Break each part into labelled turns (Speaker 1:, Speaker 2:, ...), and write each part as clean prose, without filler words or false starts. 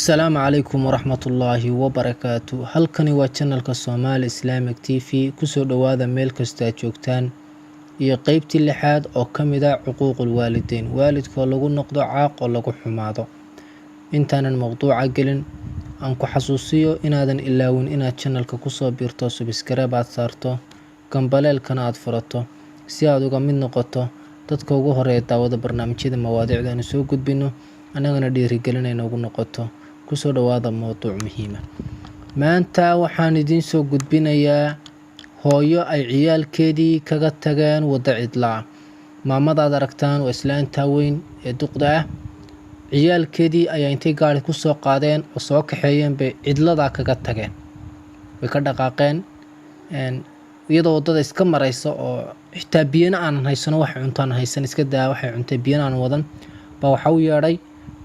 Speaker 1: Asalaamu calaykum waraxmatullaahi wabarakaatu. Halkani waa channelka Somali Islamic TV. Kusoo dhowaada meel kasta aad joogtaan iyo qeybtii lixaad oo ka mid ah cuquuqul waalideyn, waalidkoo lagu noqdo caaq oo lagu xumaado. Intaanan mowduuca gelin, aan ku xasuusiyo inaadan ilaawin inaad channelka kusoo biirto, subscribe aad saarto, gambaleelkana aad furato si aad uga mid noqoto dadka ugu horeeya daawada barnaamijyada mawaadiicda aanu soo gudbino, annagana dhiirigelin ay noogu noqoto. Kusoo dhowaada mowduuc muhiima. Maanta waxaan idiin soo gudbinayaa hooyo ay ciyaalkeedii kaga tageen waddo cidlaa. Maamadaad aragtaan waa islaantaa weyn ee duqda ah. Ciyaalkeedii ayaa intay gaari kusoo qaadeen oo soo kaxeeyeen bay cidladaa kaga tageen, way ka dhaqaaqeen iyadoo waddada iska maraysa oo xitaa biyana aanan haysano, waxay cuntaan haysan, iska daa waxay cuntay, biyana aanan wadan baa waxa u yeedhay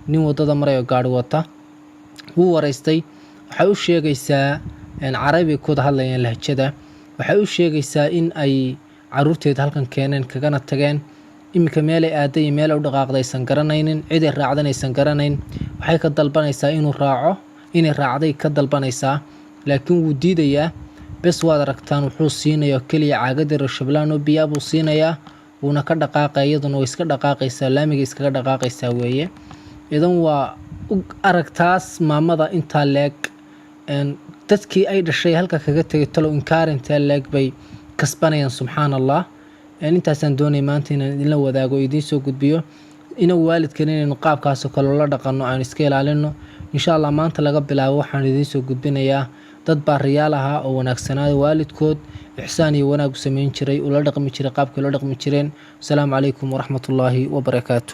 Speaker 1: nin waddada maraya oo gaari wata. Wuu waraystay. Waxay u sheegaysaa, carabi ku wada hadlayeen lahjada, waxay u sheegaysaa in ay caruurteeda halkan keeneen kagana tageen, iminka meelay aaday iyo meel u dhaqaaqday aysan garanaynin, ciday raacdan aysan garanayn. Waxay ka dalbanaysaa inuu raaco, inay raacday ka dalbanaysaa, laakiin wuu diidayaa. Bes, waad aragtaan, wuxuu siinayaa keliya caagadii rashablaan oo biyaa buu siinayaa, wuuna ka dhaqaaqaya. Iyaduna way iska dhaqaaqaysaa, laamiga iskaga dhaqaaqaysaa weeye. Idan waa aragtaas maamada intaa leeg dadkii ay dhashay halka kaga tegay, talow inkaarintaa leeg bay kasbanayaan? Subxaan Allah. Intaasaan doonaya maanta inaan idinla wadaago, idiin soo gudbiyo. Inagu waalidkan inaynu qaabkaasoo kale ula dhaqanno aan iska ilaalino, insha Allah. Maanta laga bilaabo waxaan idiin soo gudbinayaa dad baariyaal ahaa oo wanaagsanaayo, waalidkood ixsaan iyo wanaag u sameyn jiray, ula dhaqmi jiray qaabkay ula dhaqmi jireen. Asalaamu calaykum waraxmatullaahi wabarakaatu.